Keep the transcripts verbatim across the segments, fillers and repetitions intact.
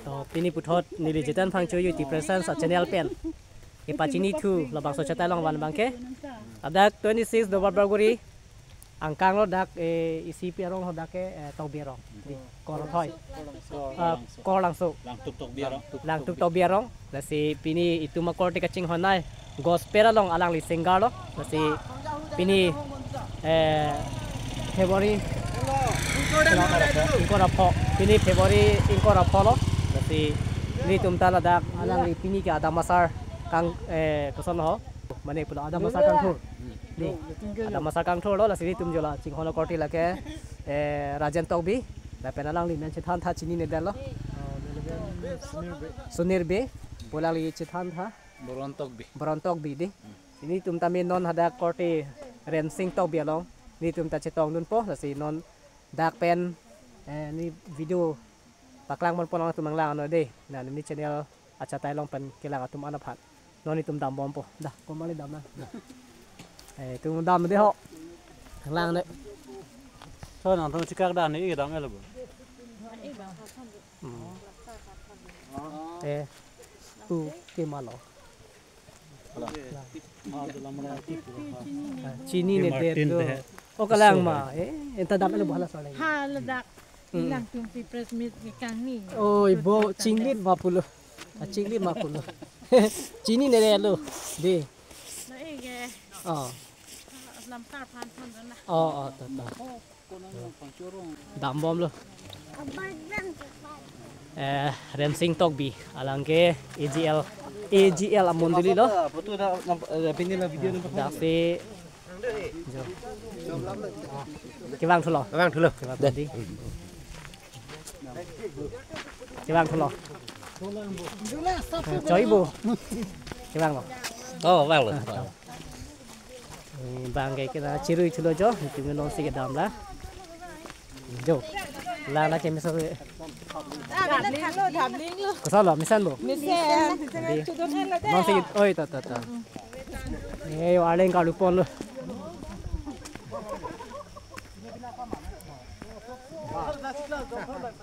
To pini puthot neli Jitan Phangcho YouTube Presence a channel pen kepachinithu labangso chatai along van abangke. Ladak twenty-six Duarbagori angkang lo dak, eh, isi pi arong lo dak ke, eh, Tokbi arong. Di, Korthoi. Ah, Korlangso. Langtuk Tokbi arong. Langtuk Tokbi arong. Lasi pini itum akorte kachinghon ai gospel along alangli singer lo. Lasi pini, eh, February ingkoi ra pho. Pini February ingkoi ra pho lo. Lasi nelitum ta ladak alangli pini ke adam asar kang, eh, koson ho. Mane pulo adam asar kangthur. Di, adam asar kangthur lo, lasi nelitum jo la chinghon akorte lake, eh, Rajen Tokbi. Lapen alangli men chethan tha, chinine det lo. Sunir Bey. Pu alangli chethan tha. Boron Tokbi. Boron Tokbi di. Nelitum tame non hadak korte Rensing Tokbi along nelitum ta chetongdunpo, lasi non dak pen, eh, ne video paklang ponpo, nangtum nanglang non de. Na ne channel achatai along pen kelang atum an aphan non itum dambompo. Dah, komat kali dam na. Eh, itum dam de ho. Nanglang de. So nangtum chikak dan ne, i dam elo bo. Hmm. Eh, tu ke malo. Ah, chinine det lo. Oh, kalang ma. Eh, enta dam elo bo hala so lagi. Ha, ladak. Hmm. Ilangtum si press meet ke kangni. Oi, bo, chinglit ma pulo. Ah, chinglit ma pulo. Chinine det lo. Di. Na ege. Oh. Lamkar phan phan na. Oh, oh, to, to. Dambom lo. Eh, Rensing Tokbi, alang ke A G L, A G L amondoli lo. Foto dah, eh, pini la video nampak. Daksi. Jo. Kevang thulo. Kevang thulo. Kevang tadi. Kevang thulo. Eh, choi bo. Kevang lo. Oh, vang lo. Eh, bang ke kena chirui thulo jo, itum non si kedam la. Jo. La la ke miso. Dhabling lo, dhabling lo. Koson lo, mesen bo. Mesen. Di. Chudon hen lo de. Non si, oi, ta, ta, ta. Eh, yo, arleng karlu pon lo.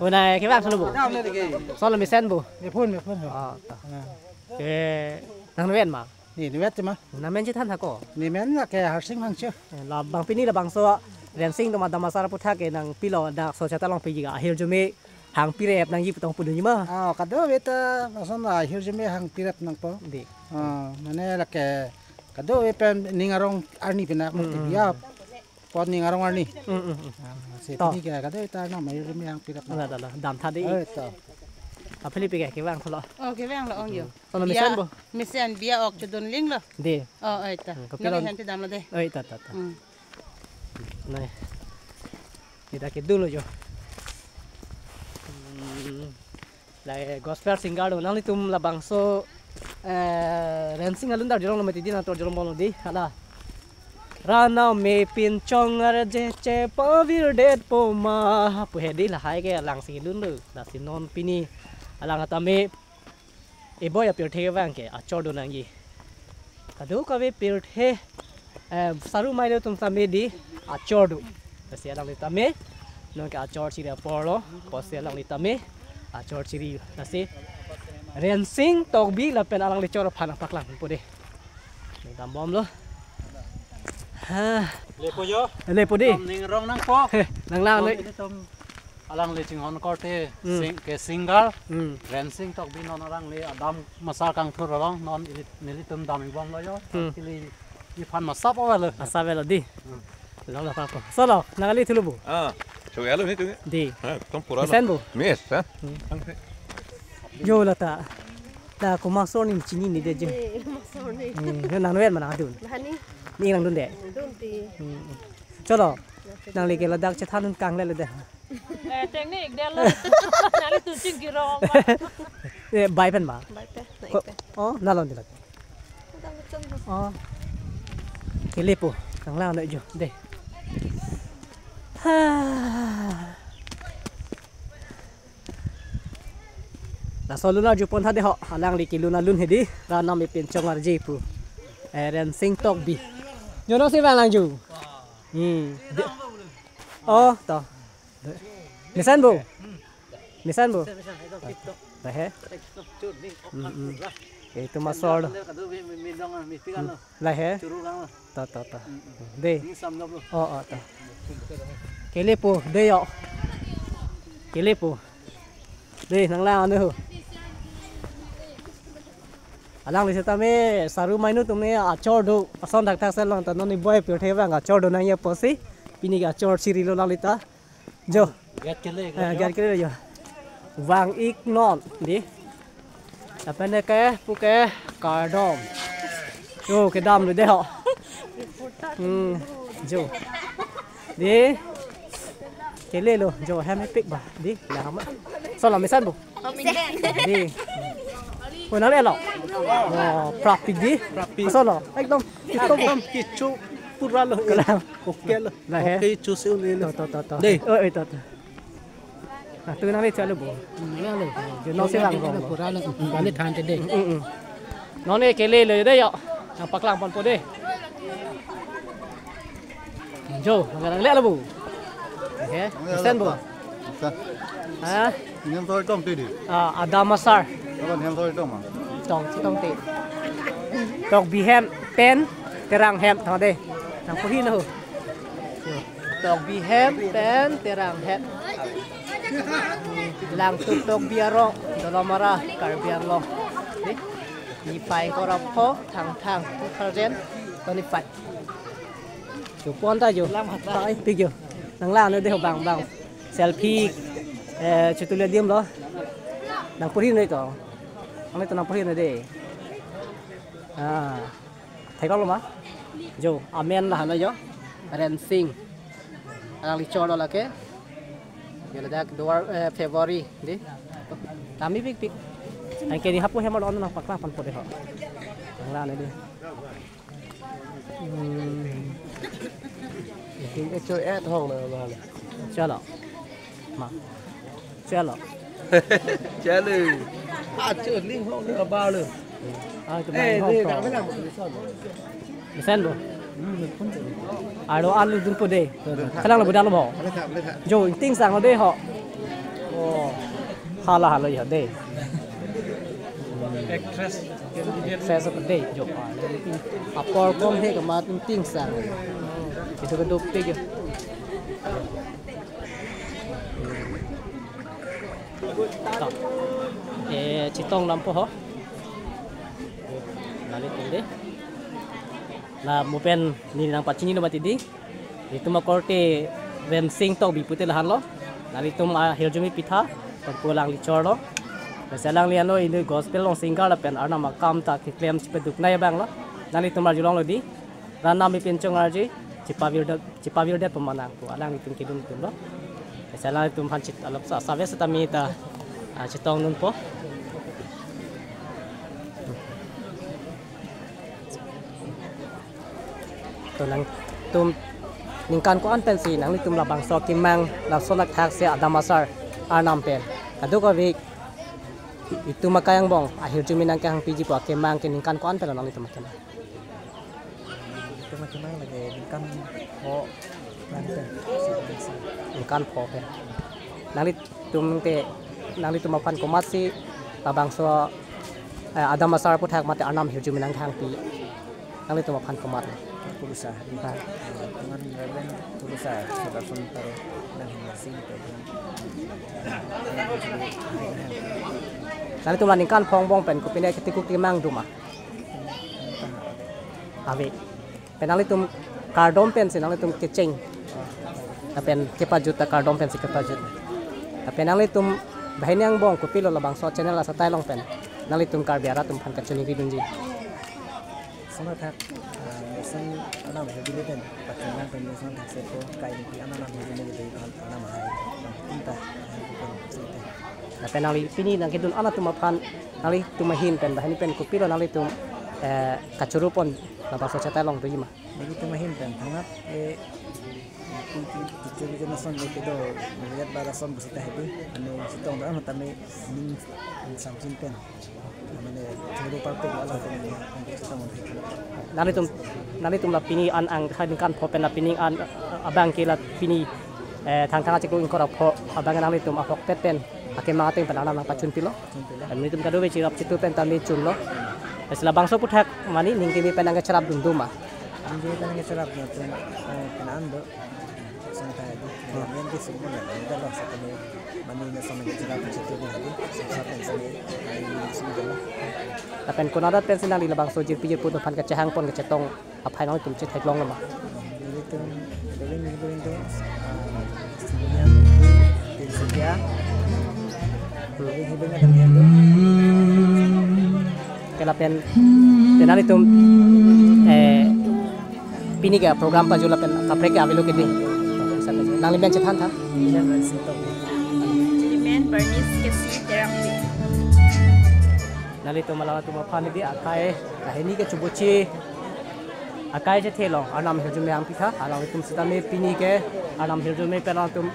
Unai, kevang thulo bo. Koson lo, mesen bo. Mephun, mephun. Ah, ta. Ah. Ke, nang ven ma. Ne, ne vet ma. Nang men chethan tha ko. Ne men la ke Harsing Phangcho. Eh, labang pini labangso Rensing atum adam asar aphuthak ke nangpilo, dak so chata long piji ga ahirjume hangpirep nangji pu tong pudun ma. Ah, kadokave ta lason ahirjume hangpirep nangpo. Di. Ah, mane la ke kadokave pen ning arong arni pina. Hmm, hmm. Dia. Pon ning arong arni. Hmm, hmm, hmm. Ah, si To. Pini ke kadokave ta nang ahirjume hangpirep nang. Ala, ala, ala. Dam tha di. Eh, to. Aphi le pi ke kevang thulo. Oh, kevang lo ong jo. Koson lo, mesen bo. Mesen, bia ok chudon ling lo. Di. Oh, oi ta. Hmm, kopi lo. Nang hen ti dam lo de. Oi ta, ta, ta. Hmm. Nai. Kita kedun lo jo. Hmm. La, eh, gospel singer lo. Nanglitum labangso, eh, Rensing alun dar jorong lo mati di, nangtor jorong bom lo di. Hala. Ranam me pinchong arje chepavirdetpo ma. Pu he di, lahai ke alang si lun lo. Lasi non pini alang atame iboi apirthe kevang ke achor do nangji. Kadokave pirthe, eh, saru mailo atum tame di achor do. Lasi alangli tame non ke achor chiri apor lo, pusi alangli tame achor chiri. Lasi Rensing Tokbi lapen alangli chor aphan paklang po de. Dambom lo. Ha. Lepo jo. Lepo di. Tom ning arong nangpo. He, nanglang. Tom le. Ini tom alangli chinghon korte Hmm. sing-, ke singer. Hmm. Rensing Tokbi non alangli adam asar kangthur along non ili, nelitum dambom lo jo. Hmm. Ili iphan masap avelo. Masap avelo di. Hmm. Long la papo. Koson lo, nang kali thulo bo. Ah, so ya lo ni tu. Di. Ha, tom pura lo. Mesen bo. Mes, ha? Hmm. Ang se. Jo la ta. Ta komat asor ne chinine det je. Eh, komat asor ne. Hmm, nang vet ma nangdun. Lahai ni. Ne nangdun de. Dun ti. Hmm. Cholo. Nangli ke ladak chethan un kang le le de. Eh, teknik det lo. Nanglitum chingki rong. Eh, bai pen ma. Bai pen, na Ko-, ik pen. Oh, nalon di lagi. Udah macam tu. Oh. Kelepo, nanglang noi jo, de. Ha. Laso lun arju pon tha de ho, alangli kelun alun he di, Ranam me pinchong arje pu. Eh, Rensing Tokbi. Jo nangsi vang lang ju. Hmm. De-, oh, to. Mesen bo. Mesen bo? Mesen, mesen, ekdom tip top. Lahei. Ekdom churning, mm, okan mm, pura. Itu masol. Kado mi, mi, mi dong, mi pikan lo. Lahei. Churu kang lo. To, to, to. Mm, mm. Dei. Ini samdom lo. Oh, oh, to. Kelepo, dei yo. Kelepo. Dei, nanglang anu. Alangli setame saru mainu atum ne achor do, ason thakthak si along ta non ni boi pirthe abang achor do nangji apotsi pini ke achor sirilo alangli ta. Jo. Gate kele, eh, gate kele jo. Vang-iknon dei. Lapen ke puke kardom. Jo, kedam lo dei ho. Hmm, jo. Dei. Kelelo, jo, hem epik ba. Dei, la hama. Solo mesen bo. Dei. Oh, nanglelo. Oh, prapik dei. Prapik. Solo, ekdom. Ekdom kecho pura lo. Kalang. Oke lo. Lahei. Oke, choose un'e lo. To, to, to, to. Dei. Oh, eh, to, to. Ah, tu nangli chalo bo. Nangli lo. Jo, non si vang rong lo. Pura lo. Bali than te dei. Mm, mm. Non ne kelelo dei yo. Nangpaklang ponpo dei. Jo, nanglelo bo. Oke, mesen bo. Mesen. Ha? Niam soi tong ti dei. Ah, Adam Asar. Apa niam soi tong ma? Tong, si tong ti. Tokbi hem pen Terang hem tong dei. Nangpuhin ho. Tokbi hem pen Terang hem. Langtuk Tokbi arong, Dolamara, Karbi Anglong. Dei. Niphai ingkoi ra pho, Thangthang, two thousand twenty-five. Jo pon ta jo. Lam hata. Ai, pik jo. Nanglang ne dei ho bang bang. Selfie, eh, chotule adim lo. Nangpuhin ne to. Ang ne to nangpuhin ne dei. Ah. Theklo ma? Jo, amen la hana jo. Rensing. Alangli cholo lake. Jo ladak Dwar, eh, February dei. Tami pikpik. Anke dei hapu hem arlo nangpaklang ponpo dei ho. Nanglang ne dei. Hmm. King echo et hong na ba le. Chalo. Ma. Chalo. Chalo. Acho ling hong na ba le. Ah, tu eh, main hong eh, to. Dah bilang, bilang. Mesen bo. Aro alu dunpo dei. Kalang lo bo dalo bo. Boleh tak, boleh tak? Jo, ingting sang lo dei ho. Oh. Hala hala ya dei. Actress. Actress of the day, jo. Apor kom he kamat ingting sang. Itu keduk ti jo. Ta. Eh, chetong lampo ho. Nanglitum dei. La mo pen neli nangpachini lo mati dei. Itum akorte Rensing Tokbi pute la han lo. Nanglitum ahirjume pitha, pen pu alangli cholo. Pensi alangli ano inut gospel along singer lapen Arnam akam ta keklem chipaduk nai abang lo. Nanglitum arjulong lo dei. Arnam mi pinchong arji, chipavir det, chipavir det pemanang pu alanglitum kedun atum lo. Pensi alangtum aphan chit alap sa, save setame ta, ah, chetong dunpo. To nangtum ningkan ko-an pensi nanglitum labangso kemang lason athak si Adam Asar Arnam pen. Kadokave itum akai angbong ahirjume nangkehangpiji pu akemang ke ningkan ko-an pen nanglitum akemang? Itum akemang lake ningkan pho lang pen. Ningkan pho pen. Nanglitum te, nanglitum aphan komatsi labangso, eh, Adam Asar aputhak mate Arnam ahirjume nangkehangpi? Nanglitum aphan komat. Kurusa. Ha. Teman Reverend Kurusa, Saudara Suntaro, dan Himasi, gitu. Nanglitum la ningkan pho angbong pen kopine ketikuk kemang do ma? Ave. Pen nanglitum kardom pensi nanglitum kecheng. Lapen kepajut ta kardom pensi kepajut. Lapen nanglitum banghini angbong kopilo labangso channel asatai along pen nanglitum Karbi arat atum aphan kachiningri dunji? Lason athak, ah, lason Arnam ahirjume pen pachunang pen lason athak sepo kai ni Arnam ahirjume gitu, Arnam ahai, Arnam pinta, ah, pen sete. Lapen nangli pini nangkedun-an atum aphan, nanglitum ahin pen banghini pen kopilo nanglitum, eh, kachoro pon labangso asatai along doji ma? Nanglitum ahin pen thangnat, eh, pi, pi, pi, pi, pi, lason lo kedo, melihat balason bersita happy, anu chetong dah, matame ning, ning samjin pen. Mane, choro parpik la lapen, anu chetong. Nanglitum, nanglitum la pini an ang, ningkan pho pen la pini an, eh, abang ke la pini, eh, Thangthang achiklo ingkoi ra pho, abang nanglitum ahokpet pen Akemang ateng pen Arnam nangpachun pilo. Chun pilo. Pen nelitum kadokave cherap chitu pen tame chunlo. Lasi labangso aphuthak mane ning kimi pen nangkacherap dun do ma? Ning kimi pen nangkacherap dun atum, eh, pen an do. Song ta di. Amen di sumon la. Ida lo sa kami mane nangkacherap chitu di. Sa pen sa ni, eh, sumon. Lapen konat pen si nangli labangso jirpi jirpo atum aphan kachehang pon kachetong aphai nangtum chetheklong lo ma? Nelitum, nelitum, nelitum, ah, Tinsukia. Nelitum, nelitum, nelitum. Ke lapen, te nanglitum, eh, pini ke program pajut lapen kaprek ke avelo ke ding. Nangli men chethan tha. Neli men Bernice Kesi Terangpi. Nanglitum alanglitum aphan di akai, kahini ke chubuchi. Akai chethe along, Arnam ahirjume nangpitha, alangtum sitame pini ke, Arnam ahirjume pen alangtum,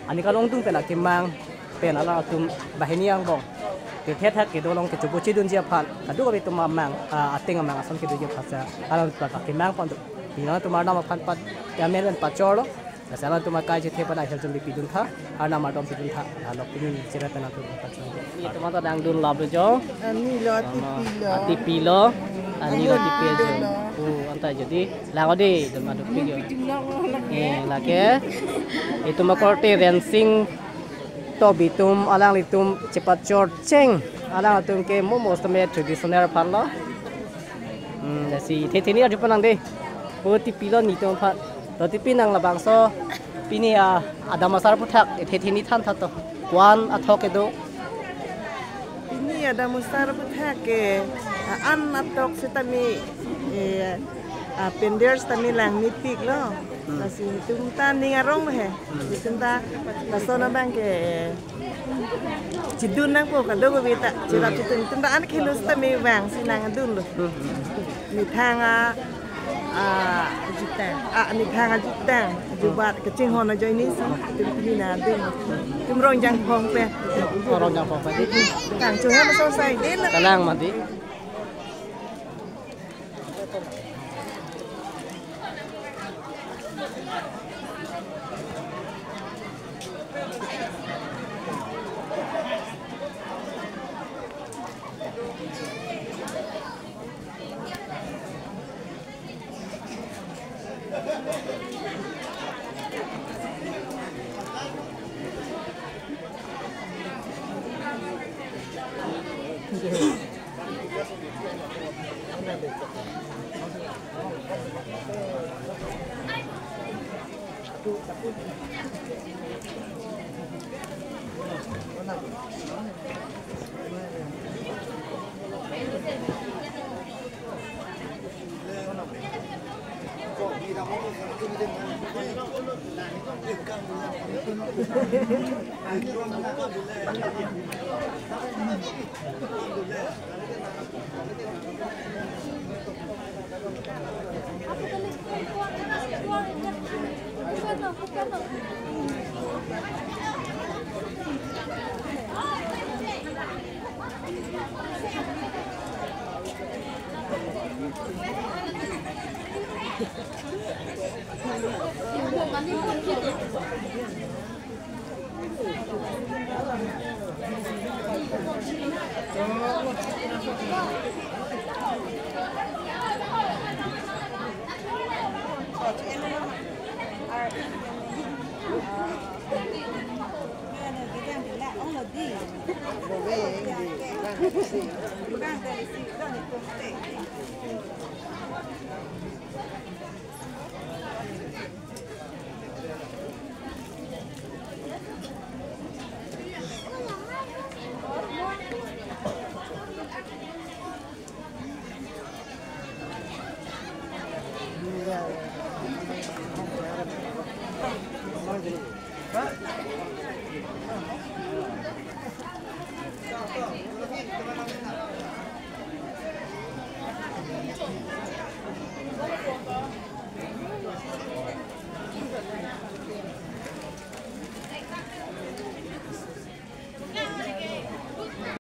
ani kalong tung pen akemang, pen alangtum banghini angbong. Tethethak kedo along kechubuchi dunji aphan, kadokave atum amang, ah, ateng amang ason kedunji aphan sa, alangtum akemang pon do. Pini alangtum Arnam aphan pat, amen pen pachorlo. Lasi alangtum akai chethe pen ahirjume pidun tha, Arnam ardom pidun tha, alo pini cherap pen atum pachun. Nelitum ta dang dun lap lo jo. Ani lo, Mama, atipi lo. Atipi lo. Ani lo, atipi lo. Oh, anta jadi. Lang odi, dun madu pi jo. Eh, lake. Itum akorte Rensing Tokbi atum alanglitum chepachor cheng. Alangtum ke momo sitame traditional aphan lo. Hmm, lasi thethe ni arju pon nang de. Oh, tipi lo nelitum aphan. To tipi nang labangso pini a, adam asar aphuthak, eh, thethe ni than tha to. Ko-an athok kedo. Pini adam asar aphuthak ke, ah, an athok sitame, eh, ah, pandal sitame lang mepik lo. Hmm. Lasi itum ta ning arong he. Hmm. Itum ta lason abang ke, eh, chedun nangpo kadokave ta, cherap chedun. Itum ta an khelo sitame vangsi nangdun lo. Hmm. Methang a, a, jutang. A, methang ajutang. Jubat kachinghon ajoine si. Itum pini nangdun. Itum Rongjang Phongpe. Oh, Rongjang Phongpe. Kangchung ha maso sai de lo. Kalang mati.